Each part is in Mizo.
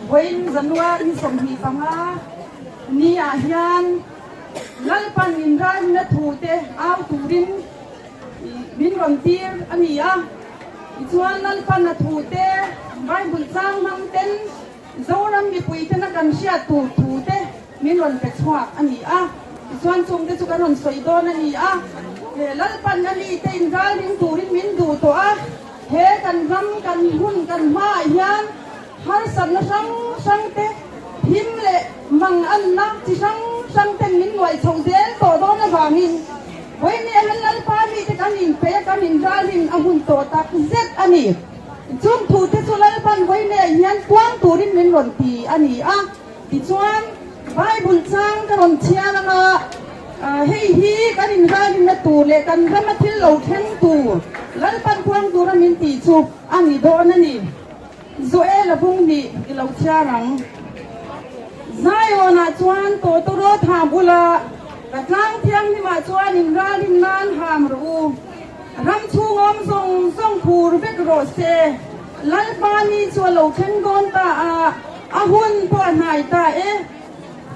Vawiin January 25 ni ah hian Lalpan inralna thu te au turin min rawn tir a ni a. Tichuan Lalpan a thu te Bible chang hmang ten Zoram mipui tena kan hriat tur thu te min rawn pe chhuak a ni a. Tichuan chung te chu kan rawn sawi dawn a ni a. Lalpan a mi te inralring turin min duh tawh a. He kan ram kan hun kan hmaah hian harsatna hrang hrang te, him leh mang anna chi hrang hrang ten min nuai chho zel tawh dawn avangin vawinia hian Lalpa mite kan inpeih a, kan inralrin a hun tawh tak zet a ni. Chung thu te chu Lalpan vawinia hian puang turin min rawn ti a ni a. Tichuan, Bible chang ka rawn chhiar anga, hei hi kan inralrinna tur leh kan rama thil lo thleng tur Lalpan puang tura min tih chu a ni dawn a ni. Joel a bung nih i lo chhiar ang. Zion-ah chuan tawtawrawt ham ula, ka tlang thianghlimah chuan inralrin nan ham rawh u. Ram chhungawm zawng zawng phur vek rawh se. Lalpa ni chu a lo thleng dawn ta a, a hun pawh a hnai ta e.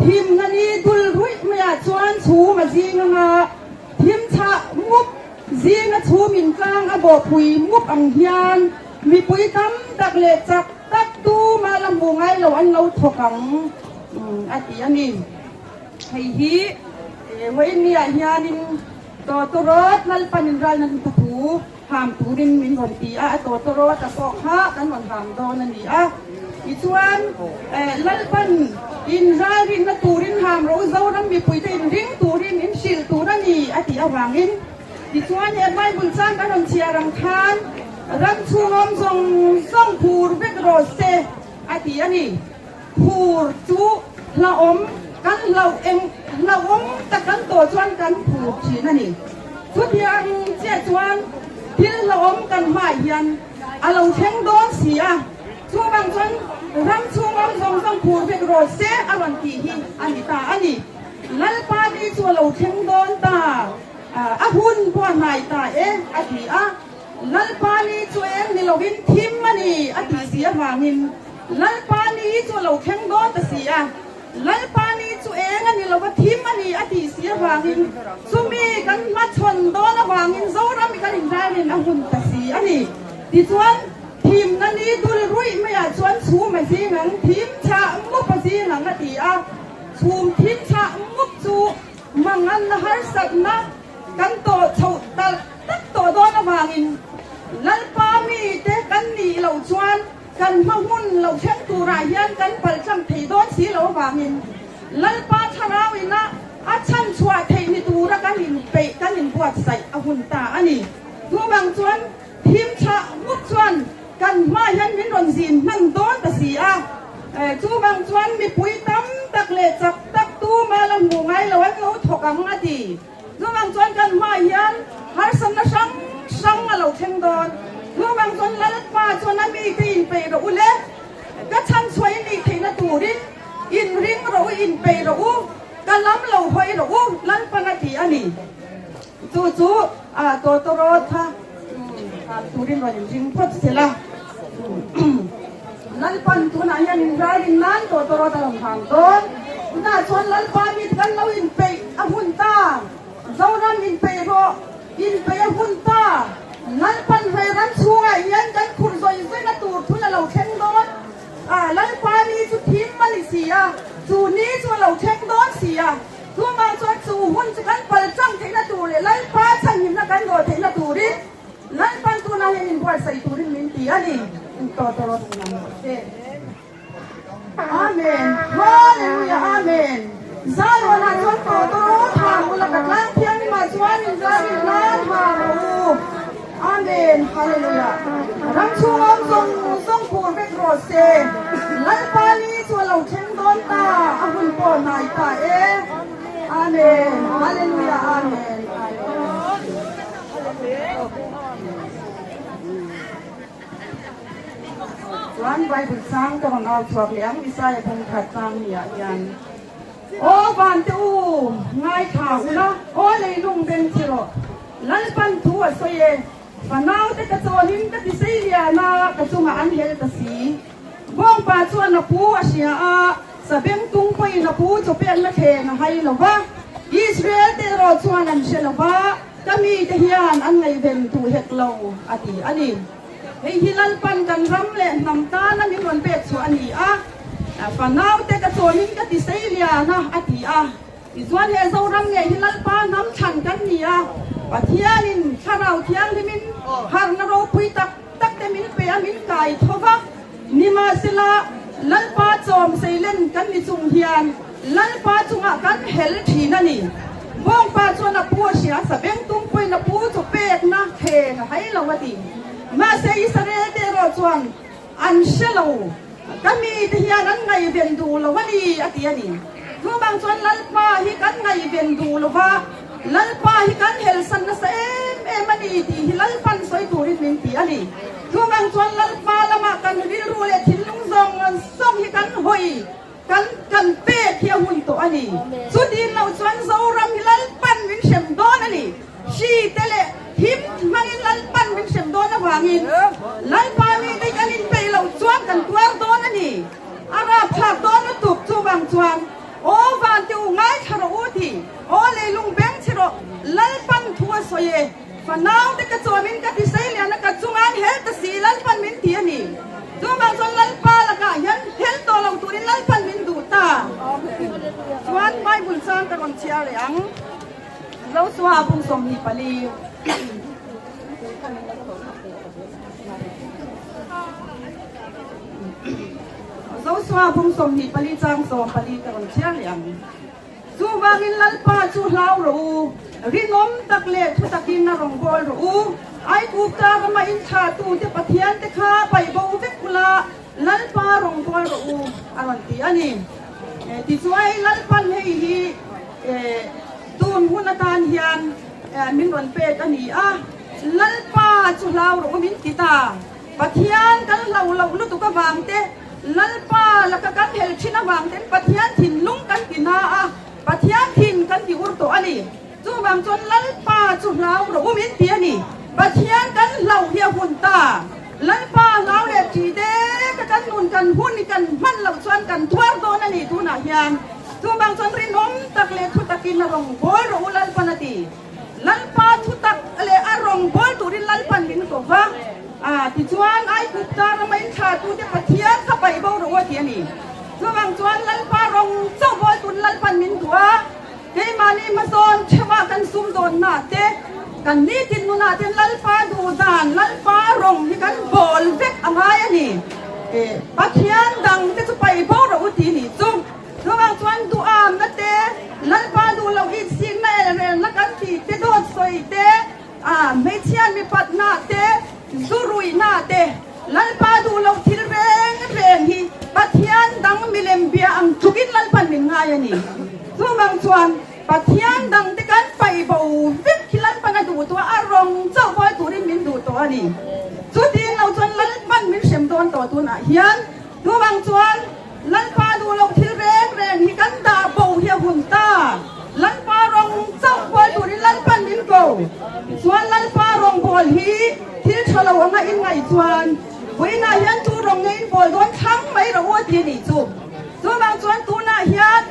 Thimna ni dul ruih maiah chuan chhum a zing anga thim chhah mup zinga chhum intlang a bawhpui mup ang hian mipui tam tak leh chak tak tuma la hmu ngai lo an lo thawk ang a ti a ni. Hei hi Wainniah hianin Tawtawrawt Lalpan inralna thu Ham turin min rawn ti a, a tawtawrawt a pawh kha kan rawn ham dawn a ni a. Tichuan, Lalpan inralrinna turin ham rawh u, Zoram mipuite inring turin in hrilh tur a ni a tih avangin. Tichuan, he Bible chang kan rawn chhiar ang khan ram chhungawm zawng zawng phur vek rawh se a ti a ni. Phur chu hlauhawm kan hlauh eng hlauhawm tak kan tawh chuan kan phur thin a ni. Chutiang chiah chuan thil hlauhawm kan hmaah hian a lo thleng dawn si a, chuvang chuan ram chhung awm zawng zawng phur vek rawh se a rawn tih hi a ni ta a ni. Lalpa ni chu a lo thleng dawn ta, a hun pawh a hnai ta e a ti a. Lalpa ni chu eng ni lovin thim a ni a tih si avangin Lalpa ni chu a lo thleng dawn ta si a. Lalpa ni chu eng a ni lova thim a ni a tih si avangin chumi kan hmachhawn dawn avangin Zoram i kan inralrin a hun ta si a ni. Tichuan, thimna ni dul ruih maiah chuan chhum a zing ang, thim chhah mup a zing ang a ti a. Chhum thim chhah mup chu manganna harsatna Kan tawh chhoh talh tak tawh dawn avangin Lalpa mite kan nih loh chuan kan hma hun lo thleng turah hian kan palh tlang thei dawn si lo avangin Lalpa thlarau ina a chhan chhuah theih ni tura kan inpeih kan inbuatsaih a hun ta a ni. Chuvang chuan thim thlah mup chuan kan hma hian min rawn zin hman dawn ta si a. Chuvang chuan mipui tam tak leh chak tak tuma la hmu ngai lo an lo thawk ang a ti. Chuvang chuan kan hmaah hian harsatna hrang hrang a lo thleng dawn. Chuvang chuan Lalpa chuan a mite inpeih rawh u le, ka chhanchhuah in nih theihna turin inring rawh u, inpeih rawh u, ka lam lo hawi rawh u, Lalpan a ti a ni. Chu chu tawtawrawt kha han turin rawn inring phawt sela. Lalpan tunah hian inralrin nan tawtawrawt a rawn hang dawn. Tunah chuan Lalpa mit kan lo inpeih a hun ta. Zoram inpeih rawh, inpeih a hun ta. Lalpan he ram chhungah hian kan khurh zawih zawihna tur thul a lo thleng dawn. Lalpa ni chu thim a ni si a, chu ni chu a lo thleng dawn si a. Chuvang chuan chu hun chu kan pal chang theihna tur leh Lalpa chhanhimna kan dawr theihna turin Lalpan tunah hian inbuatsaih turin min ti a ni. Tawtawrawt in ang rawh se. Amen. Hallelujah. Amen. Zion-ah chuan tawtawrawt ham ula ka tlang thianghlimah chuan inzar in hlan ham rawh u. Amen. Hallelujah. Ram chhung awm zawng zawng phur vek rawh se. Lalpa ni chu a lo thleng dawn ta, a hun pawh hnai ta e. Amen. Hallelujah. Amen. Chuan Bible chang ka rawn au chhuak leh ang Isaiah bung khat chang ni ah hian Aw vante u, ngaithla ula, aw leilung beng chi rawh. Lalpan thu a sawi e, Fanaute ka chawlhin ka ti sei lian a, ka chungah an hel ta si. Bawngpa chuan a pu a hria a, sabengtung pawhin a pu chaw pekna thleng a hai lo va. Israel-te erawh chuan an hre lo va, ka mite hian an ngaihven duh hek lo, a ti a ni. Hei hi Lalpan kan ram leh hnam tana min rawn pek chhuah a ni a, fanaute ka chawmin ka ti sei lian a, a ti a. Tichuan he Zoram ngei hi Lalpa hnam thlan kan ni a, Pathianin Thlarau Thianghlimin harhna ropui tak tak te min pe a, min kai tho va. Nimahsela, Lalpa chawm seilen kan ni chung hian Lalpa chungah kan hel thin a ni. Bawngpa chuan a pu a hria, sabengtung pawhin a pu chu pekna thleng a hai lo a ti. Mahse Israel te erawh chuan an hre lo, ka mite hian an ngaihven duh lo a ni a ti a ni. Chuvang chuan Lalpa hi kan ngaihven duh lo va, Lalpa hi kan helsan nasa em em a ni tih hi Lalpan sawi turin min ti a ni. Chuvang chuan Lalpa lamah kan rilru leh thinlung zawng zawng hi kan hawi. Kan kan pek hi a hun tawh a ni. Chutin loh chuan Zoram hi Lalpan min hrem dawn a ni. Hri te leh thim hmangin Lalpan min hrem dawn avangin Lalpa mite kan inpeih loh chuan kan tuar dawn a ni. A rapthlak dawn lutuk. Chuvang chuan Aw vante u ngaithla rawh u ti. Aw leilung beng chhe rawh. Lalpan thu a sawi e. Fanau te ka chawmin ka ti sei lian a, ka chungain hel ta si, Lalpan min ti a ni. Chuvang chuan Lalpa lakah hian hel tawh lo turin Lalpan min duh ta. Chuan Bible chang ka rawn chhiar leh ang. Josua bung 24. Josua bung 24 chang 14 ka rawn chhiar leh ang. Chuvangin Lalpa chu hlau rawh u, rinawm tak leh thu takin a rawn bawl rawh u. Aigupta rama inthlahtute Pathiante kha paih bo vek ula, Lalpa rawn bawl rawh u, a rawn ti a ni. Tichuai Lalpan hei hi tun hun atan hian min rawn pek a ni a, Lalpa chu hlau rawh u min ti ta. Pathian kan hlau loh lutuk avang te, Lalpa laka kan hel thin avang ten Pathian thinlung kan ti na a, Pathian thin kan ti ur tawh a ni. Chuvang chuan Lalpa chu hlau rawh u min ti a ni. Pathian kan hlauh hi a hun ta. Lalpa hlau leh ṭi dek a kan nun kan hun i kan hman loh chuan kan tuar dawn a ni tunah hian. Chuvang chuan rinawm tak leh thu takin a rawn bawl rawh u Lalpan a ti. Lalpa thu tak leh a rawn bawl turin Lalpan min ko va. A, tichuan Aigupta rama inthlahtute Pathian kha paih bo rawh u a ti a ni. Chuvang chuan Lalpa rawng chauh bawl turin Lalpan min duh a, keimahni hmasawn theuhah kan sumdawnna te, kan nitin nunah ten Lalpa duh dan, Lalpa rawng hi kan bawl vek a ngai a ni. Pathian dang te chu paih bo rawh u ti nih chu. Chuvang chuan duhamna te, Lalpa duh loh insikna elrelna kan tih te, dawt sawi te, hmeichhia mipatna te, zu ruihna te, Lalpa duh loh thil reng reng hi Pathian dang milem bia ang tlukin Lalpan min ngai a ni. Chuvang chuan Pathian dang te kan paih bo vek khi Lalpan a duh tawh a, a rawng chauh bawi turin min duh tawh a ni. Chutin lo chuan Lalpan min hrem dawn tawh tunah hian chuvang chuan Lalpa duh loh thil reng reng hi kan dah bo hi a hun ta. Lalpa rawng chauh buai turin Lalpan min ko. Tichuan Lalpa rawng bawl hi thil tha lo anga in ngaih chuan vawiinah hian tu rawng nge in bawl dawn thlang mai rawh u a ti a nih chu. Chuvang chuan tunah hian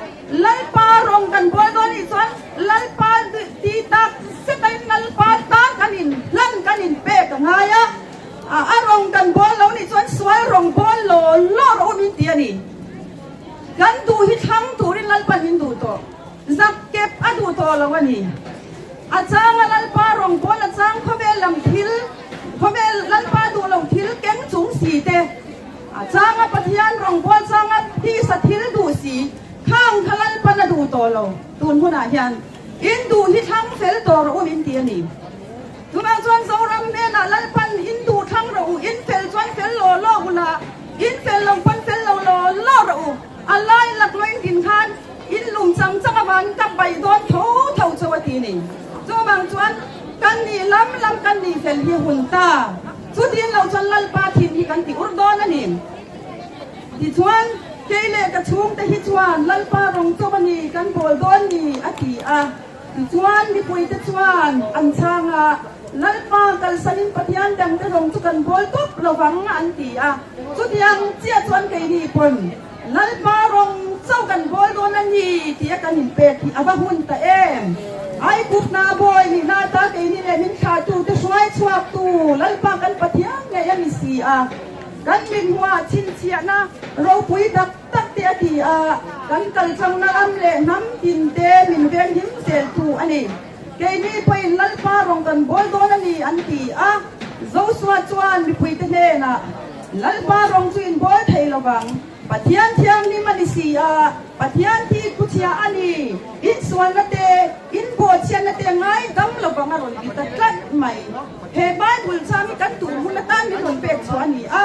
Lalpa rawng kan bawl dawn nih chuan Lalpa ti tak zetain Lalpa tan kan in hlan kan in pek a ngai a. A rawng kan bawl lo nih chuan sual rawng bawl law law rawh u min ti a ni. Kan duh hi thlang turin Lalpan min duh tawh. Zak kep a duh tawh lo a ni. A changa Lalpa rawng bawl a chang khawvel lam thil, khawvel Lalpa duh lo thil keng chung si te, a changa Pathian rawng bawl changa tisa thil duh si, khang kha Lalpan a duh tawh lo. Tun hunah hian in duh hi thlang fel tawh rawh u min ti a ni. Tunah chuan Zoram hnenah Lalpan in duh thlang rawh u, in fel chuan fel law law u la, in fel lo pawn fel lo law law rawh u. A lai laklawh in din khan in lum chang chang avangin ka paih dawn tho tho chauh a ti ni. Chuvang chuan kan nih lam lam kan nih fel hi hun ta. Chutin lo chuan Lalpa thin hi kan ti ur dawn a ni. Tichuan kei leh ka chhungte hi chuan Lalpa rawng chauh a ni kan bawl dawn ni a ti a. Tichuan, mipuite chuan an chhang a, Lalpa kalsanin Pathian dangte rawng chu kan bawl tawp lo vang, an ti a. Chutiang chiah chuan keini pawn Lalpa rawng chauh kan bawl dawn a ni tia kan inpek hi a va hun ta em! Aigupna bawi nihna ata keini leh min thlahtute hruai chhuaktu Lalpa kan Pathian ngei a ni si a, kan mithmuhah chhinchhiahna ropui tak tak te a ti a, kan kalchangna ram leh hnam tinte min venghim zeltu a ni. Keini pawhin Lalpa rawng kan bawl dawn a ni an ti a, Joshua chuan mipuite hnenah, Lalpa rawng chu in bawl thei lo vang, Pathian thianghlim a ni si a, Pathian thi khuchhia a ni, in sualna te, in bawhchhiatna te ngai dam lo vang a rawn ti ta tlat mai. He Bible chang hi kan tur hun atan min rawn pek chhuah a ni a,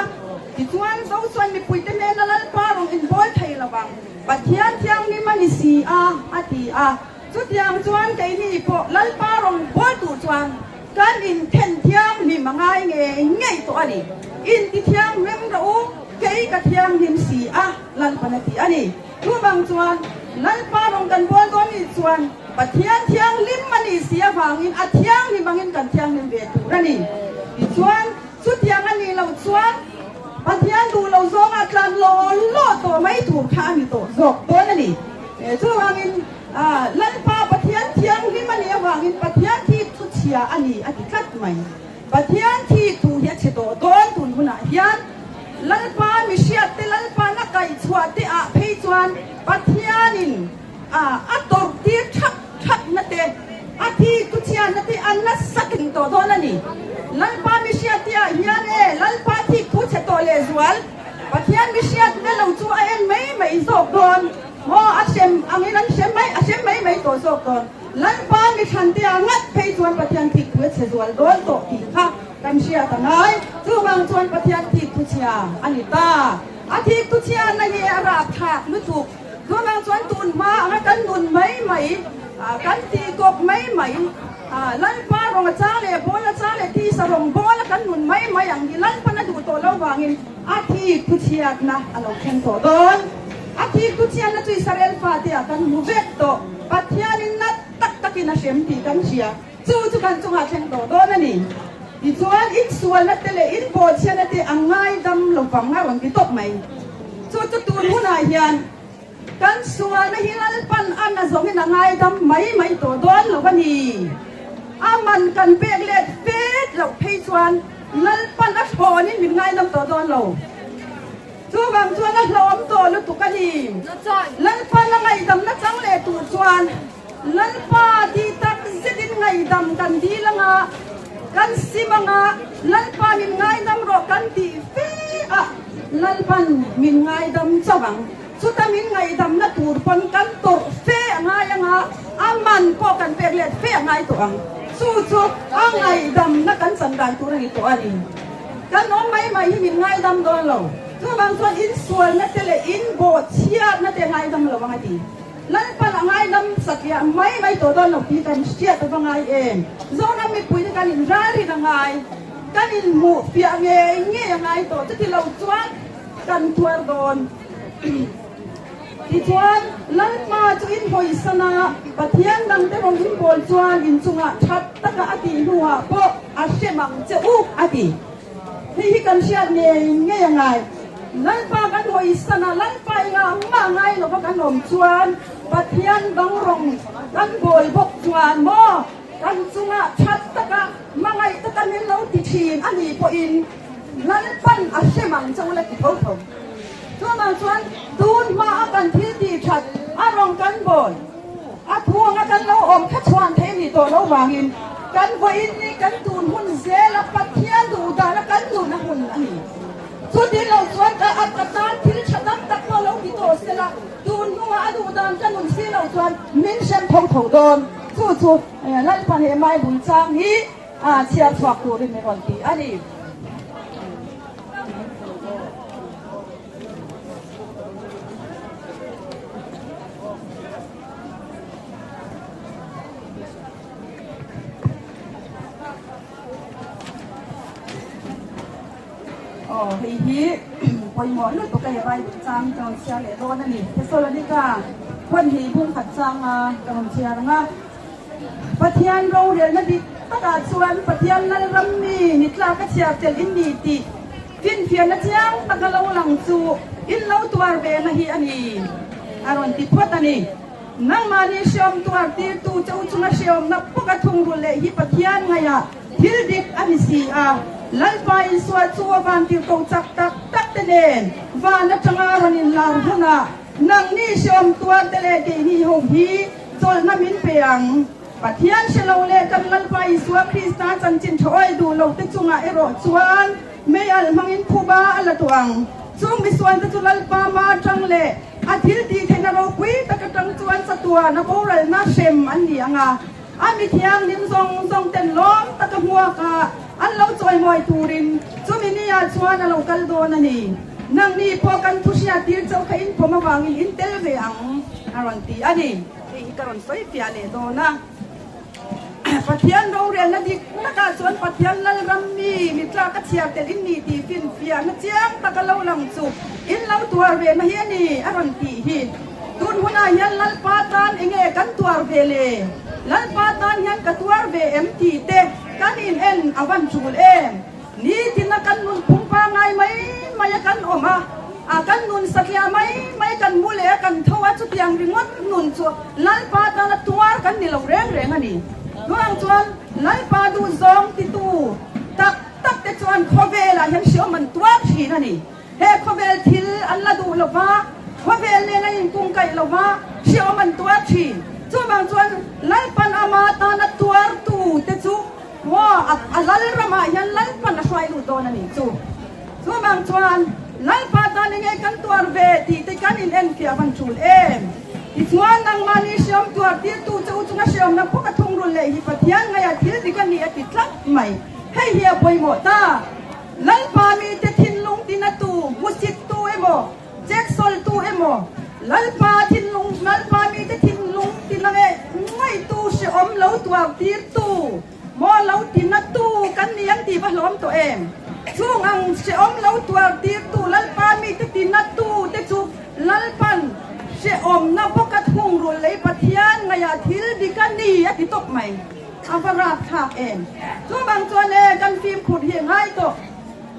tichuan Joshua mipuite hnena Lalpa rawng in bawl thei lo vang, Pathian thianghlim a ni si a, a ti a. Chutiang chuan keini pawh Lalpa rawn bawl tur chuan kan inthen thianghlim a ngai ngei ngei tawh a ni. Inti thianghlim rawh u, kei ka thianghlim si a, Lalpan a ti a ni. Chuvang chuan Lalpa rawn kan bawl dawn nih chuan Pathian thianghlim a nih si avangin a thianghlim angin kan thianghlim ve tur a ni. Tichuan chutiang a nih loh chuan Pathian duh lo zawnga tlan law law tawh mai tur kha a ni tawh zawk dawn a ni. Chuvangin Lalpa Pathian thianghlim a nih avangin Pathian thi chu chhia a ni a ti tlat mai. Pathian thi thu hi a chhe tawh dawn tun hunah hian Lalpa mihriat te Lalpa na kaihchhuah te ah phei chuan Pathianin a tawrh tir thak thak na te a thi thu chhia na te a nasa tling tawh dawn a ni. Lalpa mihriat te ah hian e Lalpa thi thu chhe tawh lehzual Pathian mihriat te lo chu a en mai mai zawk dawn. Maw a hrem angin an hrem mai, a hrem mai mai tawh zawk dawn. Lalpa mi thlantea ngat phei chuan Pathian thik thu a chhe zual dawn tawh tih kha kan hriat a ngai. Chuvang chuan Pathian thik thu chhia a ni ta. A thik thu chhiatna hi a rapthlak lutuk. Chuvang chuan tun hma anga kan nun mai mai, kan tih kawp mai mai, Lalpa rawng a chang leh bawl a chang leh tisa rawng bawl a kan nun mai mai ang hi Lalpan a duh tawh lo vangin a thik thu chhiatna a lo thleng tawh dawn. A thik thu chhiatna chu Israel fate ah kan hmu vek tawh. Pathianin nat tak takin a hrem tih kan hria. Chu chu kan chungah thleng tawh dawn a ni. Tichuan insualna te leh inbawhchhiatna te a ngaidam lo vang a rawn ti tawp mai. Chu chu tun hunah hian kan sualna hi Lalpan a na zawngin a ngaidam mai mai tawh dawn lo a ni. A man kan pek let fet loh phei chuan Lalpan a thlawnin min ngaidam tawh dawn lo. Chuvang chuan a hlawm tawh lutuk a ni. Lalpan a ngaihdamna chang leh tur chuan Lalpa tih tak zetin ngaihdam kan dil anga, kan sim anga, Lalpa min ngaidam rawh kan tih fe a, Lalpan min ngaidam chauh ang. Chuta min ngaihdamna tur pawn kan tawrh fe a ngai anga, a man pawh kan pek let fe a ngai tawh ang. Chu chu a ngaihdamna kan chan dan tur a ni tawh a ni. Kan awm mai mai hi min ngaidam dawn lo. Chuvang chuan insualna te leh inbawhchhiatna te ngaidam lo ang a ti. Lalpan a ngaidam satliah mai mai tawh dawn lo tih kan hriat a va ngai em? Zoram mipuite kan inralrin a ngai, kan inhmuh fiah ngei ngei a ngai tawh. Chuti lo chuan kan tuar dawn. Tichuan, Lalpa chu inhawisan a, Pathian dangte rawn inbawl chuan inchungah that taka a tih hnuah pawh a hrem ang che u, a ti. Hei hi kan hriat ngei ngei a ngai. Lalpa kan hawisan a, Lalpa engah mah ngai lova kan awm chuan Pathian dang rawng kan bawl bawk chuan maw kan chungah that taka hmangaih taka min lo ti thin a nih pawhin Lalpan a hrem ang che u la ti tho tho. Chuvang chuan tun hma a kan thil tih that a rawng kan bawl a thu anga kan lo awm kha chhuan thei a nih tawh lo vangin kan vawiin ni kan tun hun zela Pathian duh dana kan nuna hun a ni. Chutin lo chuan ka a ka tan thil tha tam tak pawh lo ti tawh sela tun hnungah a duh dan ka nun si lo chuan min hrem tho tho dawn. Chu chu Lalpan he Bible chang hi chhiar chhuak turin min rawn ti a ni. Aw hei hi pawimawh lutuk a ni Bible chang ka rawn chhiar leh dawn a ni. Thesalonika khawn hi bung khat changa ka rawn chhiar ang a. Pathian rorelna dik takah chuan Pathian Lalram mi ni tlak a chhiar tel in ni tih finfiahna chiang taka lo lang chu in lo tuar ve na hi a ni, a rawn ti phawt a ni. Nangmahni hreawm tuar tirtu che u chunga hreawmna pawk a thungrul leh hi Pathian ngaihah thil dik a ni si a. Lalpa Isua chu a van tirhkoh chak tak tak te nen van atanga rawn inlar hunah nangni hreawm tuar te leh keini ho hi chawlhna min pe ang. Pathian hre lo leh kan Lalpa Isua Krista chanchin tha awih duh lo te chungah erawh chuan mei alh hmangin phuba a la tawh ang. Chung misuante chu Lalpa hma atang leh A thil tih theihna ropui tak atang chuan chatuan a boralna hrem an ni ang a, a mi thianghlim zawng zawng ten lawm taka hmuak a an lo chawimawi turin chumi ni ah chuan a lo kal dawn a ni. Nangni pawh kan thu hriat tir chauh kha in pawm avangin in tel ve ang a rawn ti a ni. Hei hi ka rawn sawi fiah leh dawn a. Pathian rorelna dik takah chuan Pathian Lalram mi mi tlak a chhiar tel in ni tih finfiahna chiang taka lo lang chu in lo tuar ve na hi a ni a rawn tih hi. Tun hunah hian Lalpa tan enge kan tuar ve le? Lalpa tan hian ka tuar ve em tih te kan in en a van tul em? Nitina kan nun phung pangai mai mai a kan awm a, a kan nun satliah mai mai kan mu leh a kan tho a, chutiang ringawt nun chu Lalpa tana tuar kan ni lo reng reng a ni. Chuvang chuan Lalpa duh zawng titu tak tak te chuan khawvelah hian hriawm an tuar thin a ni. He khawvel thil an la duh lo va, khawvel nen a inkungkaih lo va, hriawm an tuar thin. Chuvang chuan Lalpan ama tana tuartu te chu Maw, a lal ramah hian Lalpan a hruai lut dawn a ni chu. Chuvang chuan Lalpa tan enge kan tuar ve tih te kan in enfiah van tul em? Tichuan nangmahni hriawm tuar tirtu che u chunga hriawmna pawk a thungrul leh hi Pathian ngaia thil dik a ni a ti tlat mai. Hei hi a pawimawh ta. Lalpa mite thinlung tinatu, hmusittu emaw, Cheksawltu emaw, Lalpa thinlung, Lalpa mite thinlung tina nge ngaihtu hrehawm lo tuar tirtu maw lo tinatu kan ni ang tih va hlawm tawh em? Chung ang hrehawm lo tuar tirtu Lalpa mite tinatu te chu Lalpan hrehawmna bawka thungrul lei Pathian ngaihah thil dik a ni a ti tawp mai. A va rapthlak em? Chuvang chuan e kan fimkhur hi ngai tawh.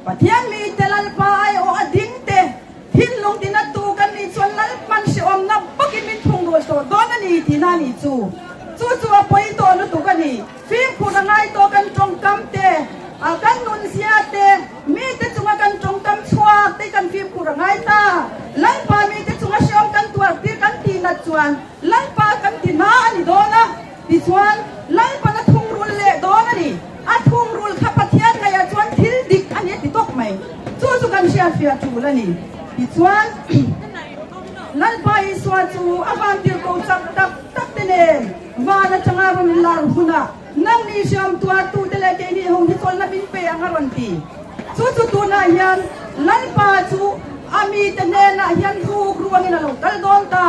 Pathian mite Lalpa aiawh a ding te, thinlung tina tu kan nih chuan Lalpan hrehawmna bawkin min thungrul tawh dawn a ni tihna a nih chu. Chu chu a pawi tawh lutuk a ni. Fimkhur a ngai tawh kan tawngkam te, kan nunzia te, mite chunga kan tawngkam chhuak te kan fimkhur a ngai ta. Lalpa mite chunga hrehawm kan tuar tir kan tihnat chuan Lalpa kan ti hna a ni dawn a. Tichuan, Lalpan a thungrul leh dawn a ni. A thungrul kha Pathian ngaihah chuan thil dik a ni a ti tawk mai. Chu chu kan hriatfiah tul a ni. Tichuan, Lalpa Isua chu a vantirhkoh chak tak tak te nen van atanga rawn lar hunah nangni hriam tuartute leh keini ho hi chawlhna min pe ang a rawn ti. Chu chu tunah hian Lalpa chu a mite hnenah hian ruk ruangin a lo kal dawn ta.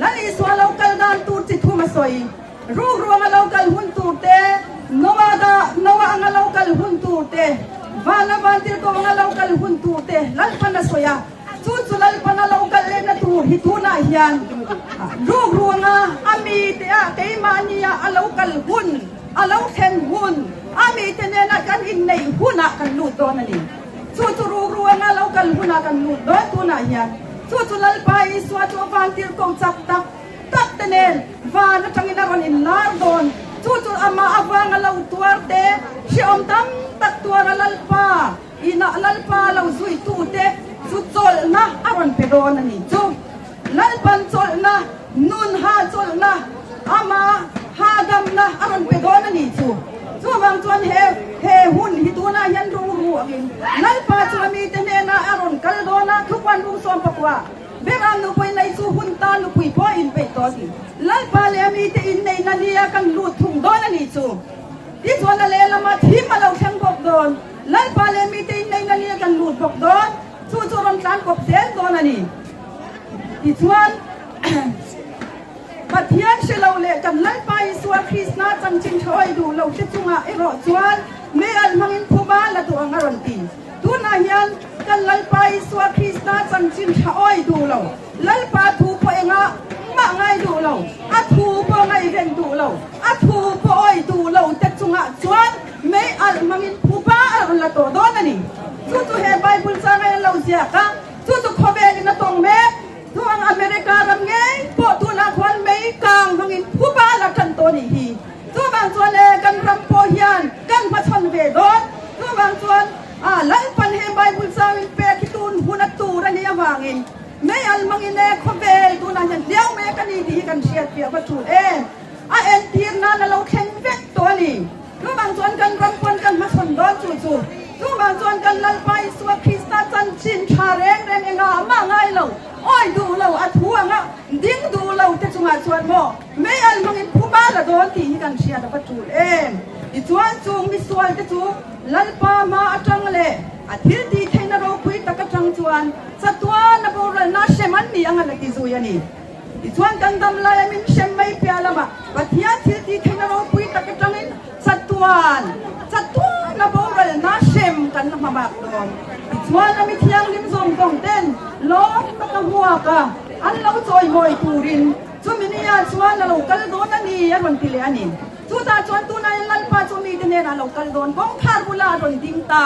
Lal Isua lo kal dan tur chi thum a sawi. Ruk ruanga lo kal hun tur te, Noah da Noah anga lo kal hun tur te, Vana vantirhkoh anga lo kal hun tur te Lalpan a sawi a. Chu chu Lalpan a lo kal lehna tur hi tunah hian ruk ruanga a mite ah keimahnia a lo kal hun, a lo thlen hun, a mite nena kan inneih hunah kan lut dawn a ni. Chu chu ruk ruanga lo kal hunah kan lut dawn tunah hian. Chu chu Lalpa Isua chu a vantirhkoh chak tak tak te nen van atangin a rawn inlar dawn. Chu chu amah avanga lo tuar te, hrehawm tam tak tuara Lalpa inah Lalpa lo zuitu te chu chawlhna a rawn pe dawn a ni. Chu Lalpan chawlhna, nun ha chawlhna, ama hahdamna a rawn pe dawn a ni chu. Chuvang chuan he he hun hi tunah hian rungruangin Lalpa chu a mite hnenah a rawn kal dawn a, thupuan rungsawm pakua Beram nupui nei chu hun ta nupui pawh a inpeih tawh a ti. Lalpa leh a mite inneihna nia kan lut thung dawn a ni chu. Tichuan a lehlamah thim a lo thleng bawk dawn. Lalpa leh mite inneihna nia kan lut bawk dawn. Chu chu rawn tlan kawp zel dawn a ni. Tichuan. Pathian hre lo leh kan Lalpa Isua Krista chanchin tha awih duh lo te chungah erawh chuan meialh hmangin phuba la duh ang a rawn ti. Tunah hian kan Lalpa Isua Krista chanchin tha awih duh lo, Lalpa thu pawh engah engmah ngai duh lo, a thu pawh ngaihven duh lo, a thu pawh awih duh lo te chungah chuan mei alh hmangin phuba a rawn la tawh dawn a ni. Chu chu he Bible changa in lo ziak a, chu chu khawvelin a tawng mek. Chu ang America ram ngei pawh tunah khuan mei kang hmangin phuba a la tan tawh a nih hi. Chuvang chuan e kan ram pawh hian kan hmachhawn ve dawn. Chuvang chuan a Lalpan he Bible changin pek hi tun hun a tur a nih avangin mei al hmangin e khawvel tunah hian hliau mek a ni tih hi kan hriat piah va tul em. A entir nan a lo thleng vek tawh a ni. Chuvang chuan kan ram pawn kan hmachhawn dawn chu chu. Chuvang chuan kan Lalpa Isua Krista chanchin tha reng reng engah mah ngai lo, awi duh lo, a thu anga ding duh lo te chungah chuan maw mei al hmangin phuba la dawn tih hi kan hriat a va tul em. Tichuan chung misual te chu Lalpa hma atang leh a thil tih theihna ropui tak atang chuan chatuan a boralna hrem an ni ang a la ti zui a ni. Tichuan kan dam laia min hrem mai piah lamah Pathian thil tih theihna ropui tak atangin chatuan chatuan a boralna hrem kan la hma bak dawn. Tichuan a mi thianghlim zawng zawng ten lawm taka hmuak a, an lo chawimawi turin chumi nia chuan a lo kal dawn a ni a rawn ti leh a ni. Chutah chuan tunah hian Lalpa chu mite hnenah a lo kal dawn. Kawngkhar bulah a rawn ding ta.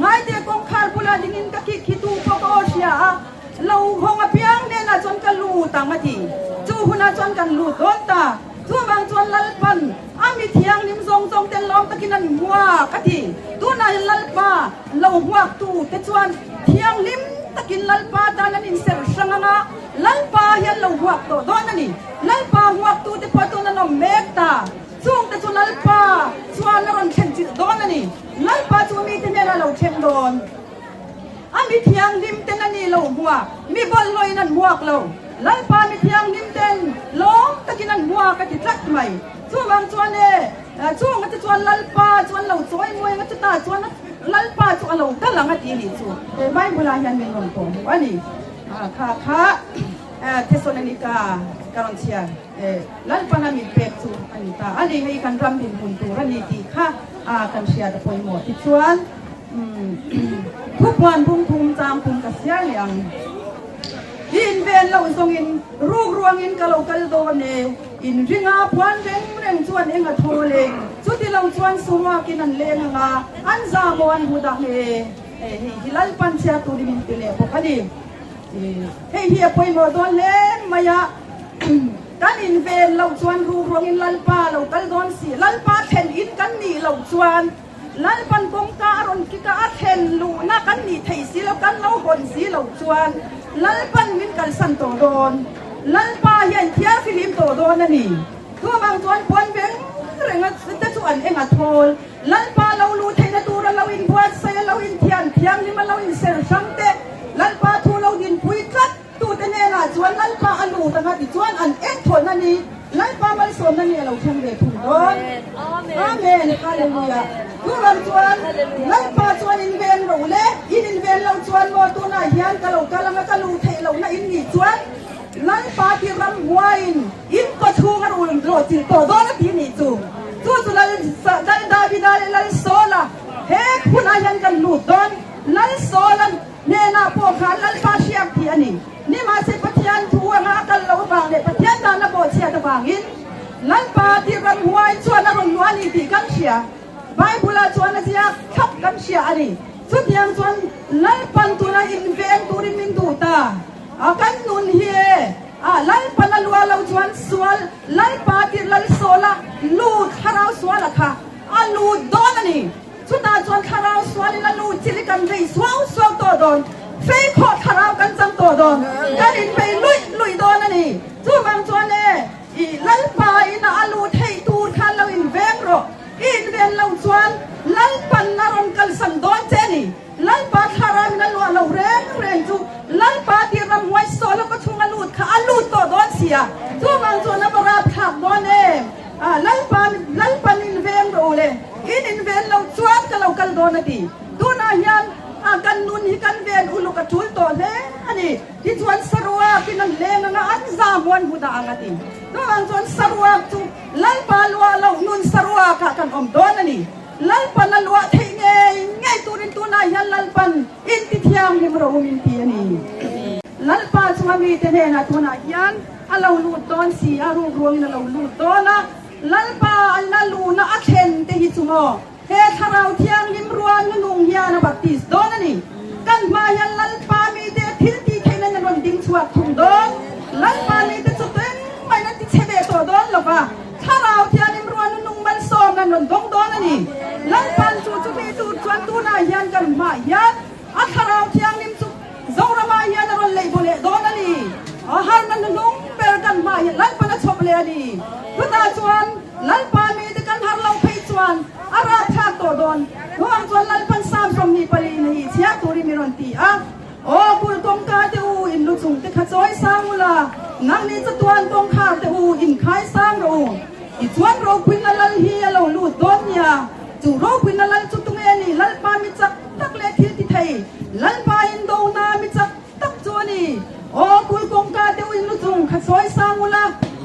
Ngaite kawngkhar bulah dingin ka kik hi tu pawh ka aw hria a. Lo hawng apiang hnenah chuan ka lut ang a ti. Chu hunah chuan kan lut dawn ta. Chuvang chuan Lalpan a mi thianghlim zawng zawng ten lawm takin an hmuak a ti. Tunah hian Lalpa lo hmuaktu te chuan thianghlim takin Lalpa tan an inserh hrang ang a, Lalpa hian lo hmuak tawh dawn a ni. Lalpa hmuaktu te pawh tun an awm mek ta. Chungte chu Lalpa chuan a rawn thlen chilh dawn a ni. Lalpa chu mite hnenah a lo thleng dawn. A mi thianghlim ten a ni lo hmuak, mi bawlhhlawhin an hmuak lo. Lalpa mi thianghlim ten lawm takin an hmuak a ti tlat mai. Chuvang chuan e, chunga te chuan Lalpa chu an lo chawi muai ang a, chutah chuan Lalpa chu a lo kal ang a ti nih chu. He Bible ah hian min rawn pawh hmuh a ni. Kha kha Thesalonika ka rawn chhiar e, Lalpan a min pek chu a ni ta a ni. Hei kan ram dinhmun tur a ni tih kha kan hriat a pawimawh. Tichuan. Thupuan bungthum changthum ka siar leh ang. I inven loh zawngin ruk ruangin ka lo kal dawn e. In ringa phuan reng reng chuan eng a thawl e. Chuti lo chuan suruakin an leng ang a, an za maw an hmu dang e. Hei hi Lalpan chhiar turin min ti leh bawk a ni. Hei hi a pawimawh dawn hle mai a. Kan inven loh chuan ruk ruangin Lalpa lo kal dawn si. Lalpa thlen in kan nih loh chuan. Lalpan kawngka a rawn kik a, a thlen luhna kan nih theih si lo, kan lo hawn si lo chuan Lalpan min kalsan tawh dawn. Lalpa hian thiarfihlim tawh dawn a ni. Chuvang chuan puan reng reng a te chu an eng a thawl. Lalpa lo luh theihna tura lo inbuatsaih a, lo inthian thianghlim a, lo inser hrang te, Lalpa thu lo dinpui tlat tute hnenah chuan Lalpa a lut anga tichuan an eng thawhna ni Lalpa malsawmna ni a lo thleng ve thung dawn. Amen. Hallelujah. Churam chuan Lalpa chuan in ven ro le, in in ven lo chuan maw tunah hian ka lo kal anga ka lu theih lohna in nih chuan Lalpa ti ram huaiin in kaw chhung a rul rawh chilh tawh dawn a ti nih chu. Chu chu Lal Lal Davida leh Lal Saula he hunah hian kan lut dawn. Lal Saula hnenah pawh khan Lalpa hriak tih a ni. Nimahse Pathian thu anga a kal loh avang leh Pathian dana bawhchhiat avangin Lalpa tih ramhuai chuan a rawn luah a ni tih kan hria. Bible-ah chuan a ziak thlap kan hria a ni. Chutiang chuan Lalpan tuna inveng turin min duh ta. A kan nun hi e, a Lalpan a luah lo chuan sual Lalpa tih Lalsawla lut thlarau suala kha a lut dawn a ni. Chutah chuan thlarau sualin a lu chil i kan vei suau suau tawh dawn, fei khawh thlarau kan chang tawh dawn, kan invei luih luih dawn a ni. Chuvang chuan e, i Lalpa ina a lu theih tur khan lo inveng rawh. I inven lo chuan Lalpan a rawn kalsan dawn che a ni. Lalpa thlarau in a luah lo reng reng chu Lalpa tih ramhuai saw lawka chhunga lut kha a lut tawh dawn si a. Chuvang chuan a va rapthlak dawn em! Lalpa, Lalpan inveng rawh u le, in inven loh chuan ka lo kal dawn a ti. Tunah hian kan nun hi kan ven uluk a tul tawh hle a ni. Tichuan saruakin an leng anga an za huan hmu dah ang a ti. Chuvang chuan saruak chu Lalpa luah loh nun saruakah kan awm dawn a ni. Lalpan a luah theih ngei ngei turin tunah hian Lalpan intithianghlim rawh u min ti a ni. Lalpa chunga mite hnenah tunah hian. A lo lut dawn si a, ruk ruangin a lo lut dawn a, Lalpa an la luhna a thlen te hi chu maw he Thlarau Thianghlim rual nunung hian a baptis dawn a ni. Kan hma hian Lalpa mite thil tih theihna in an rawn ding chhuak thung dawn. Lalpa mite chu engmah in an ti chhe ve tawh dawn lo va, Thlarau Thianghlim rual nunung malsawmna an rawn dawng dawn a ni. Lalpa'n chu chu mi tur chuan tunah hian kan hmaah hian A Thlarau Thianghlim chu Zoramah hian a rawn leih baw leh dawn a ni. A harna nuhnung ber kan hmah hian Lalpan a chhawp leh a ni. Chutah chuan Lalpa mite kan har loh phei chuan a rapthlak tawh dawn. Hnuang chuan Lalpan Sam 24 in hi chhiar turin mi rawn ti a, Aw kulh kawngka te u, in lu chung te kha chawi sang ula, nangni chatuan kawngkhar te u, in khai sang rawh u. Tichuan ropuina lal hi a lo lut dawn nia. Chu ropuina lal chu tunge ni? Lalpa mi chak tak leh thil ti thei, Lalpa in dona mi chak tak chu a ni. Aw kulh kawngka te u in lu chung kha chawi sang ula,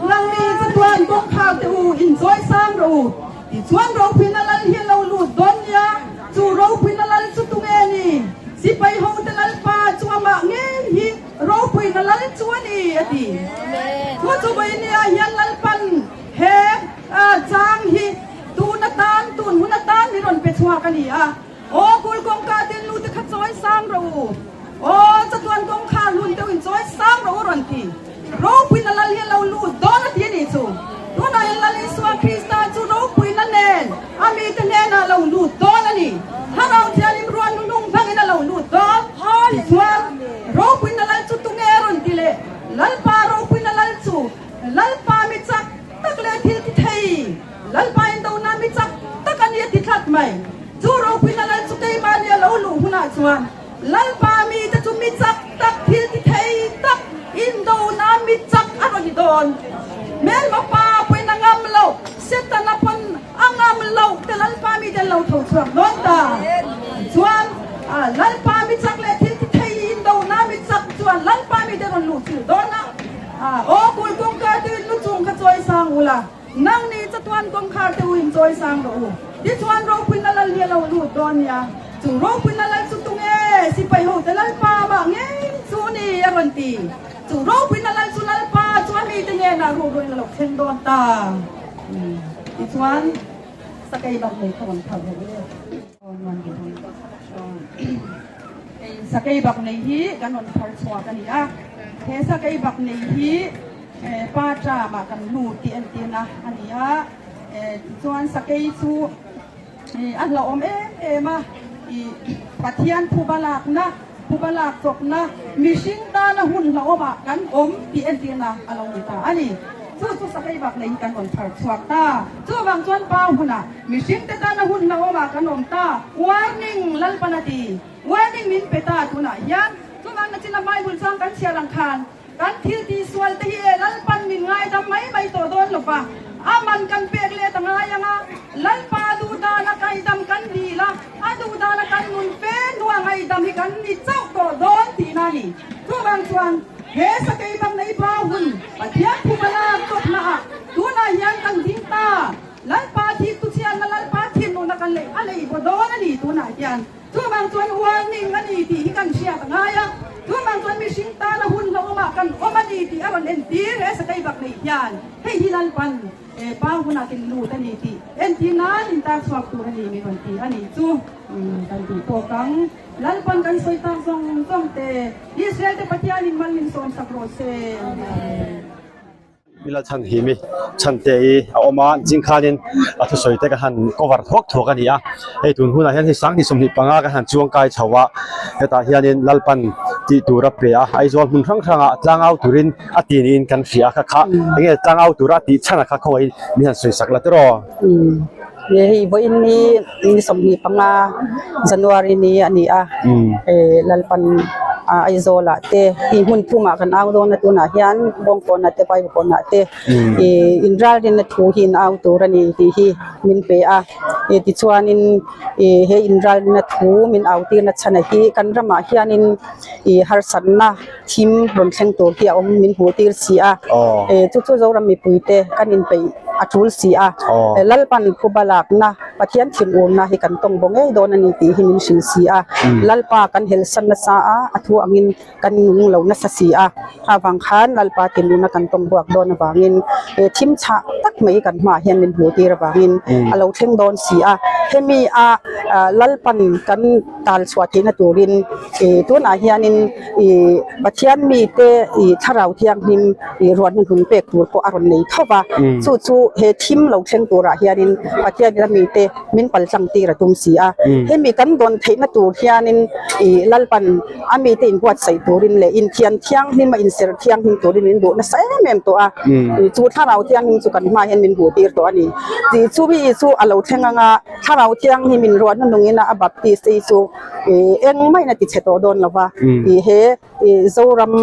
nangni chatuan kawngkhar te u in chawi sang rawh u. Tichuan ropuina lal hi a lo lut dawn nia, chu ropuina lal chu tunge ni? Sipai ho te Lalpa chu amah ngei hi ropuina lal chu a ni, a ti. Chu chu vawinia hian Lalpan he chang hi tun atan, tun hun atan min rawn pe chhuak a ni a. Aw kulh kawngka tin nu te kha chawi sang rawh u. Aw chatuan kawngkhar hlun deuh in chawi sang rawh u rawn ti. Ropuina lal hi a lo lut dawn a ti a nih chu. Tunah hian Lal Isua Krista chu ropuina nen a mite hnenah a lo lut dawn a ni. Thlarau Thianghlim rual nunung hmangin a lo lut dawn. Tichuan, ropuina lal chu tunge rawn ti leh? Lalpa ropuina lal chu Lalpa mi chak tak leh thil ti thei. Lalpa in dona mi chak tak a ni a ti tlat mai. Chu ropuina lal chu keimahni a lo luh hunah chuan Lalpa mite chu mi chak tak, thil ti thei tak, indona mi chak a rawn ni dawn. Hmelma pa pawhin a ngam loh, Setana pawn a ngam loh te Lalpa mite an lo tho chhuak dawn ta. Tichuan, Lalpa mi chak leh thil ti thei indona mi chak chuan Lalpa mite rawn luh chilh dawn a, Aw kulh kawngka te lu chung kha chawi sang ula, Nangni chatuan kawngkhar te u in chawi sang rawh u. Tichuan ropuina lal hi a lo lut dawn nia. Chu ropuina lal chu tunge? Sipai ho te Lalpa mah ngei chu ni a rawn ti. Chu ropuina lal chu Lalpa chu a mite hnenah ruh ruhin a lo thleng dawn ta. Tichuan sakei bak nei kha rawn phar rawh u le. Sakei bak nei hi kan rawn phar chhuak a ni a. He sakei bak nei hi pa tramah kan lut tih entirna a ni a. Tichuan sakei chu a hlauhawm em em a, Pathian phuba lakna, phuba lak chawpna, mihring tana hun hlauhawmah kan awm tih entirna a lo ni ta a ni. Chu chu sakei bak nei hi kan rawn phar chhuak ta. Chuvang chuan pa hunah Mihring te tana hun hlauhawmah kan awm ta, warning Lalpan a ti. Warning min pe ta tunah hian chuvang na chin a Bible chuan kan chhiar ang khan kan thil tih sual te hi e Lalpan min ngaidam mai mai tawh dawn lo va, a man kan pek let a ngai ang a, Lalpa duh dana kaidam kan dil a, a duh dana kan nun fe hnua ngaidam hi kan ni chauh tawh dawn tihna a ni. Chuvang chuan he sakei bang nei ba hun Pathian phuba lak chawpna ah tunah hian kan ding ta. Lalpa thik tu chhiatna Lalpa thinlungna kan lei a lei baw dawn a ni tunah hian chuvang chuan warning a ni tih hi kan hriat a ngai a, chuvang chuan mihring tana hun hlauhawmah kan awm a ni tih a rawn entir he sakei bak nei hian hei hi Lalpan he pa hunah kin lut a ni tih entir nan in tar chhuak tur a ni min rawn ti a nih chu kan tih tawk ang. Lalpan kan sawi tak zawng zawng te Israel te Pathianin mal min sawmsak rawh se. Amen. Mila chhan hi mi chhan te hi a awm a zing khanin a thusawi te ka han cover thuak thuak a ni a hei tun hunah hian hei 25 sawmhnih ka han chuang kai chho a hetah hianin Lalpan tih tur a pe a Aizawl hmun hrang hrangah tlangau turin a ti niin kan hria a kha kha enge tlangau tura a tih chhan a kha khawihin min han sawi sak la tiraw. Hei vawiin ni ni 25 January ni a ni a Lalpan Aizawl ah te hi hmun thumah kan au dawn a tunah hian Bawngkawn ah te Vaivakawn ah te ih inralrinna thu hi in au tur a ni tih hi min pe a tichuanin ih he inralrinna thu min au tirna chhan hi kan ramah hianin ih harsatna thim rawn thleng tur hi a awm min hmuh tir si a chu chu Zoram mipui te kan inpeih a tul si a Lalpan phuba lakna. Pathian thinurna hi kan tawng baw ngei dawn a ni tih hi min hrilh si a. Lalpa kan helsan nasa a, a thu angin kan nung lo nasa si a. Avang khan Lalpa thinurna kan tawng buak dawn avangin he thim chhah tak mai kan hmaah hian min hmuh tir avangin a lo thleng dawn si a. Hemi a Lalpan kan tal chhuah theihna turin tunah hianin ih Pathian mite ih thlarau thianghlim ih ruahna hnung pek tur pawh a rawn nei tho va, chu chu he thim lo thleng turah hianin Pathian ila mite min pal tlang tir a tum si a, hemi kan dawn theihna tur hianin ih Lalpan a mite inbuatsaih turin leh inthian thianghlim a inserh thianghlim turin min duh nasa em em tawh a, ih chu thlarau thianghlim chu kan hmaah hian min hmuh tir tawh a ni. Tih chu mi chu a lo thleng anga thlarau thianghlim in ruahna nungin a baptist te hi chu ih engmah in a ti chhe tawh dawn lo va, ih he ih Zoram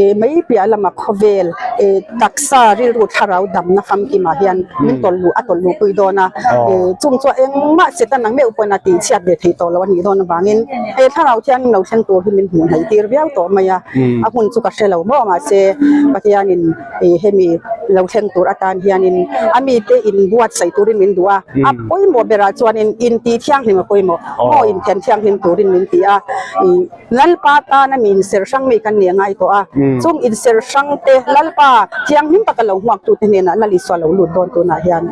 ih mai piah lama khawvel ih taksa rilru thlarau damna famkimah hian min tawlh luh a tawlh luh pui dawn a, ih chung chuan engmah Satan ang meuh pawhin a tih chhiat ve theih tawh lo a nih dawn avangin he thlarau thianghlim lo thleng tur hi min hmuh hnaih tir viau tawh mai a, a hun chu ka hre lo maw mahse Pathianin ih hemi lo thleng tur atan hianin a mite inbuatsaih turin min duh a, a pawimawh berah chuanin intih thianghlim a pawimawh. Maw inthian thianghlim turin min ti a, ih Lalpa tana mi inserh hrang mi kan nih a ngai tawh a, chung inserh hrang te Lalpa thianghlim taka lo hmuak tute hnenah Lal Isua lo lut dawn tunah hian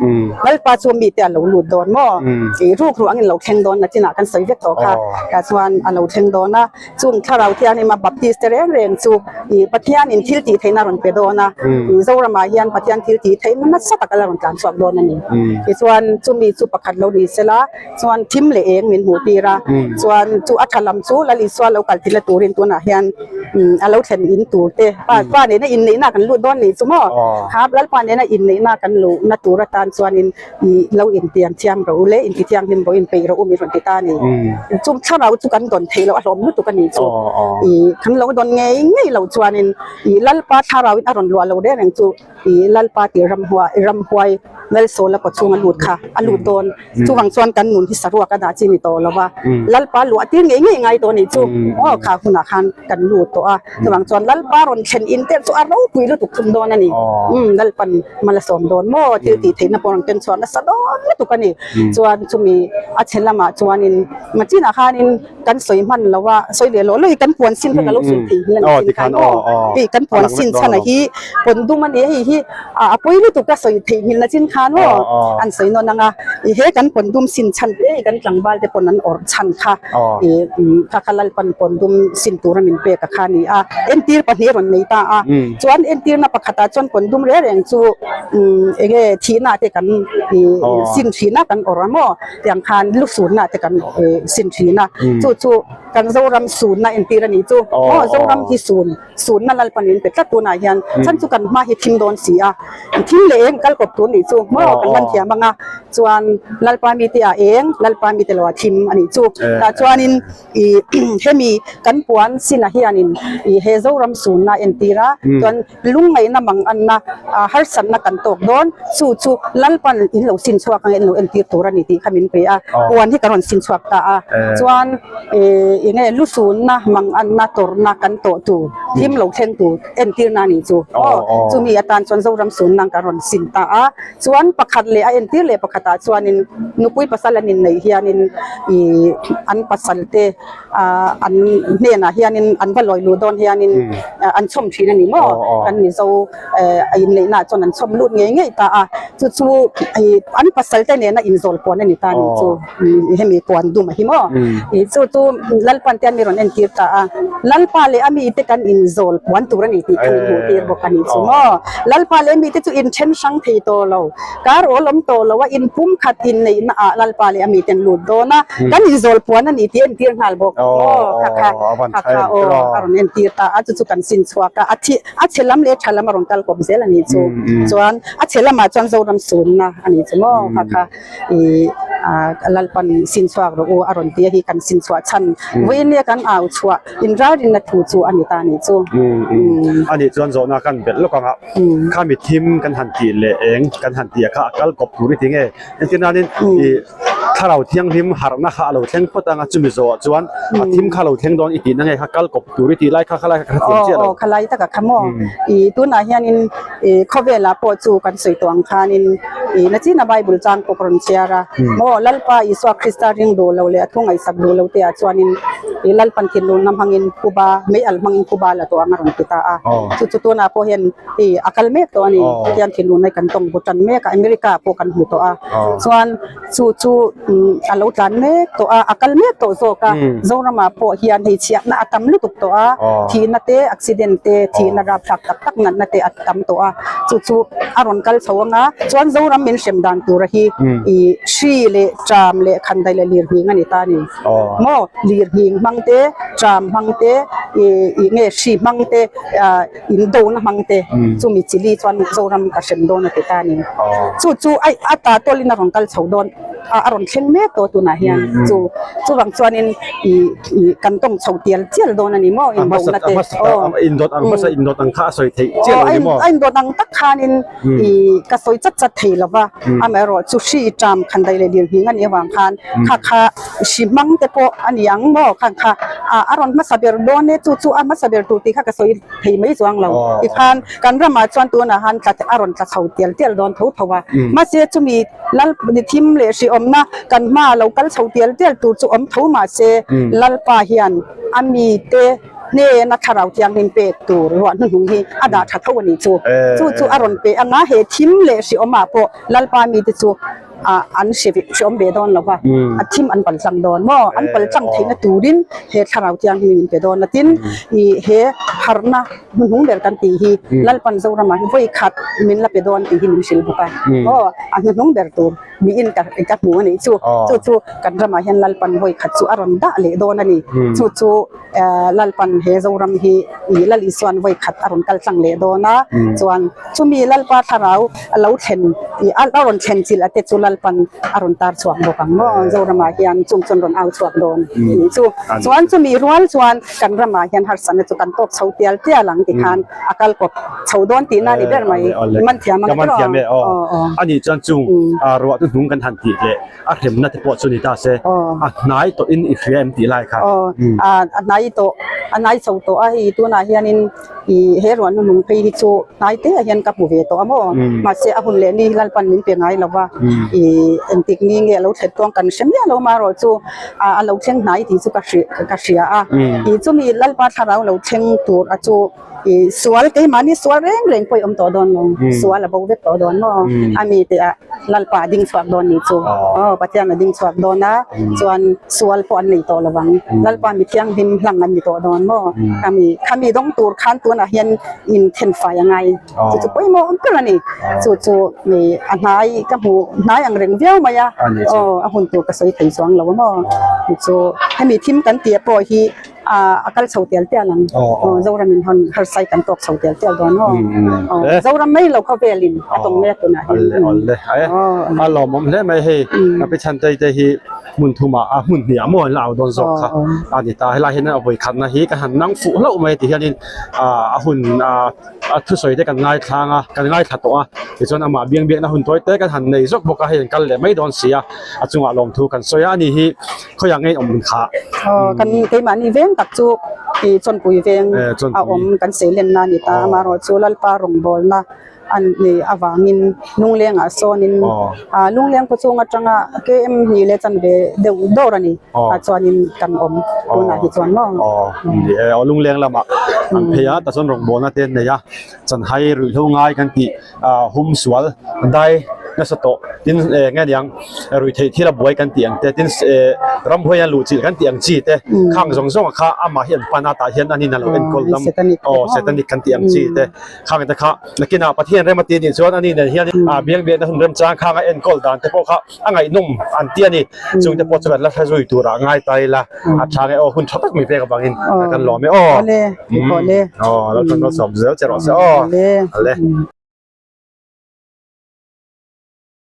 Lalpa chu mite a lo lut dawn maw? Ih ruk ruh angin lo thleng dawn nachinah kan sawi vek tawh kha, tah chuan a lo thleng dawn a. Chung thlarau thianghlim a Baptist te reng reng chu ih Pathianin thil tih theihna a rawn pe dawn a, ih Zoramah hian Pathian thil tih theihna nasa tak a la rawn tlan chhuak dawn a ni. Tichuan chumi chu pakhat lo ni sela chuan thim leh eng min hmuh tir a, chuan chu a tha lam chu Lal Isua lo kal tihna turin tunah hian a lo thlen in tur te pa pa nena inneihna kan lut dawn nih chu maw? Kha Lalpa nena inneihna kan luhna tur atan chuanin ih lo intiam thiam rawh u le, inti thianghlim rawh u, inpeih rawh u min rawn ti ta a ni. Chung thlarau chu kan dawn theih loh a hlawm lutuk a ni chu. Ih kan lo dawn ngei ngei loh chuanin ih Lalpa thlarauin a rawn luah lo reng reng chu ih Lalpa tih ramhuai ramhuai Lalsawla kaw chhunga lut kha a lut dawn. Chuvang chuan kan nun hi saruak a dah chi ni tawh lo va, Lalpa luah tir ngei ngei ngai tawh a nih chu aw kha hunah khan kan lut tawh a. Chuvang chuan Lalpa rawn thlen in te chu a ropui lutuk thung dawn a ni. Umm Lalpan mal a sawm dawn maw thil tih theihna pawh rawn ken chhuah nasa dawn lutuk a ni. Chuan chumi a chhe lamah chuanin machinah khanin kan sawi hman lo a, sawi leh lawh lawh hi kan puan sin kha ka lo sawi thei hian a sin khan aw hei kan puan sin chhan a hi pawn dum a ni a hei hi a pawi lutuk a sawi theih nghilh na chin khan aw an sawi nawn ang a i he kan pawn dum sin chhan te hi kan tlangval te pawn an awrh chhan kha i kha kha Lalpan pawn dum sin tura min pek a kha a ni a entir pahnih a rawn nei ta a chuan entirna pakhatah chuan pawn dum reng reng chu eng nge thihna te kan i sin thihna kan awrh a maw. Tiang khan lu sunna te kan sin thin a, chu chu kan Zoram sunna entir a nih chu. Aw Zoram hi sun, sunna Lalpan in pe tlat tunah hian chhan chu kan hma hi thim dawn si a, thim leh eng kal kawp tur nih chu maw kan lan thiam ang a, chuan Lalpa mite ah eng, Lalpa mite lo ah thim a nih chu. Tah chuanin ih hemi kan puan sinah hianin ih he Zoram sunna entir a, chuan Lungngaihna mang anna harsatna kan tawk dawn, chu chu Lalpan in lo sin chhuak ang in lo entir tur a ni tih kha min pe a, puan hi ka rawn sin chhuak ta a, chuan eng nge lusunna mang anna tawrhna kan tawh tur, thim lo thleng tur entirna a nih chu aw, chumi atan chuan Zoram sunna ka rawn sin ta a, chuan pakhat leh a entir leh pakhatah chuanin nupui pasal an inneih hianin ih an pasal te. ah an hnenah hianin an va lawi luh dawn hianin an chhawm thin a ni maw kan Mizo eh a inneihna chuan an chhawm lut ngei ngei ta a chu chu ih an pasal te nena inzawl puan a ni ta a ni chu hemi puan dum a hi maw ih chu chu Lalpan te an mi rawn entir ta a Lalpa leh a mite kan inzawl puan tur a ni tih kha min hmuh tir bawk a ni chu maw Lalpa leh a mite chu inthen hrang thei tawh lo. Kar awl awm tawh lo a, in pum khat inneihna ah Lalpa leh a miten lut dawn a, kan inzawl puan a ni tih a entir nghal bawk. Aw, kha kha, kha kha aw, a rawn entir ta a, chu chu kan sin chhuak a, a thi, a chhe lam leh tha lam a rawn kal kawp zel a nih chu. Chuan a chhe lamah chuan Zoram sunna a nih chu maw, kha kha ih Lalpan sin chhuak rawh u a rawn ti a hi kan sin chhuah chhan vawiin kan au chhuah inralrinna thu chu a ni ta a nih chu. A nih chuan zawhna kan belh lawk ang a. Khami thim kan han tih leh eng kan han tih a kha a kal kawp tur i ti nge? Engtin nanin ih Thlarau Thianghlim harhna kha a lo thleng phawt ang a, chumi zawhah chuan a thim kha a lo thleng dawn i tihna nge kha kal kawp tur i tih lai kha khalai kha ka hrethiam chiah lo. Aw aw khalai taka kha maw? I tunah hianin i khawvelah pawh chu kan sawi tawh ang khanin i nachina Bible chang pawh ka rawn chhiar a, maw Lalpa Isua Krista ring duh lo leh a thu ngaihsak duh lo te ah chuanin i Lalpan thinlungna hmangin phuba mei alh hmangin phuba la tawh ang a rawn ti ta a. Chu chu tunah pawh hian i a kal mek tawh a ni. Pathian thinlungna hi kan tawng bu tan mek a, America ah pawh kan hmu tawh a. Chuan chu chu a lo tlan mek tawh a, a kal mek tawh zawk a, Zoramah pawh hian hei chhiatna a tam lutuk tawh a, thihna te, accident te, thihna rapthlak tak tak natna te a tam tawh a, chu chu a rawn kal chho ang a, chuan Zoram min hrem dan tura hi ih hri leh tram leh khandai leh lirnghing a ni ta a ni. Maw lirnghing hmang te, tram hmang te, ih ih nge hri hmang te ah. In dona hmang te chumi chili chuan Mizoram ka hrem dawn a ti ta a ni. Chu chu ai a ta tawlin a rawn kal chho dawn a a rawn thleng mek tawh tunah hian chu chuvang chuanin ih ih kan tawng chho tial tial dawn a ni maw in dona te aw in dawt ang hmasa in dawt ang kha a sawi theih chiah lo a ni maw? A in dawt ang tak khanin ih ka sawi chat chat thei lo va amaherawh chu hri ṭam khan daih leh lirnghing a nih avang khan kha kha Hri hmang te pawh a ni ang maw khan kha a rawn hmasa ber dawn e chu chu a hmasa ber tur tih kha ka sawi thei mai chuang lo tikhan kan ramah chuan tunah han tla a rawn tla chho tial tial dawn tho tho a mahse chumi lal ni thim leh hri awmna kan hma lo kal chho tial tial tur chu awm tho mahse lalpa hian a mite hnena thlarau thianghlim pek tur ruah hnuhnung hi a dah tha tho a nih chu chu chu a rawn pe anga he thim leh hri awmah pawh lalpa mite chu ah an hre hreawm ve dawn lo va, a thim an pal tlang dawn maw? An pal tlang theihna turin he thlarau thianghlim in pe dawn a tin ih he harhna hnuhnung ber kan tih hi Lalpan Zoramah hi vawi khat min la pe dawn tih hi min hrilh bawk a aw a hnuhnung ber tur miin ka ka hmu a nih chu chu chu kan ramah hian Lalpan vawi khat chu a rawn dah leh dawn a ni chu chu Lalpan he Zoram hi ih Lal Isuan vawi khat a rawn kal tlang leh dawn a chuan chumi Lalpa thlarau a lo thlen ih a rawn thlen chilh a te chu Lalpan a rawn tar chhuak bawk ang maw Zoramah hian chung chuan rawn au chhuak dawn tih chu chuan chumi rual chuan kan ramah hian harsatna chu kan tawk chho tial tial ang tikhan a kal kawp chho dawn tihna a ni ber mai man thiam ang ka man thiam e aw a nih chuan chung ruah chu hnung kan han tih leh a hremna te pawh chu ni ta se a hnai tawh in i hria em tih lai kha a hnai tawh a hnai chho tawh a hei tunah hianin ih he ruah hnuhnung phei hi chu hnai te ah hian ka hmu ve tawh a maw mahse a hun leh ni hi Lalpan min pe ngai lo va ih engtik ni nge a lo thlen tawng kan hre miah lo marawh chu a lo thleng hnai tih chu ka hri ka hria a ih chumi Lalpa thlarau lo thleng tur a chu ih sual keimahni sual reng reng pawh i awm tawh dawn lo sual a bo vek tawh dawn maw a mi teh ah Lalpa a ding chhuak dawn nih chu aw Pathian a ding chhuak dawn a chuan sual pawh an nei tawh lo vang Lalpa mi thianghlim hlang an ni tawh dawn maw khami khami dawng tur khan tunah hian in then fai a ngai chu chu pawimawh ber a ni chu chu mi a hnai ka hmuh hnai ang reng viau mai a aw a hun tur ka sawi thei chuang lo a maw chu hemi thim kan tih pawh hi. A kal chho tial tial ang. Zoram in hawn harsai kan tawk chho tial tial dawn maw? Zoram mai lo khawvelin a tawng mek tunah hian. Awle a lawmawm hle mai hei ka pi Chhantei te hi hmun thumah a hmun hnih ah maw an la au dawn zawk kha a ni ta. Helai hian a vawi khatna hi ka han nang fuh hlauh mai ti hianin a hun a thusawi te kan ngaithlang a kan ngaithla tawh a tichuan amah biang biakna hun tawi te kan han nei zawk bawk a hei an kal leh mai dawn si a a chungah lawmthu kan sawi a ani hi khawiah ngei awm kha aw kan keimahni veng tak chu ih chawnpui veng a awm kan seilenna a ni ta amaherawh chu Lalpa rawngbawlna a nih avangin lunglengah sawnin ah lungleng khaw chung atanga km hnih leh chanve deuh dawr a ni ah chuanin kan awm tunah hi chuan maw ni e aw lungleng lamah an phei a tah chuan rawngbawlna te an nei a chanhai ruihhlo ngai kan tih ah hum sual dai nasa tawh tin eh nge niang ruih theih thil a buai kan tih ang te tin eh ramhuai a luh chilh kan tih ang chi te khang zawng zawng kha amah hi an pan a tah hian an in a lo enkawl dam aw setanic kan tih ang chi te khang te kha nakinah Pathian rem a ti anih chuan ani nen hian ah biang biakna hun remchang khang a enkawl dan te pawh kha a ngaihnawm an ti a ni chung te pawh chu kan la hla zui turah ngai ta ila a tha nge aw hun tha tak mai pek avangin kan lawm e aw aw lo tan rawh sawm zel che rawh se aw ale.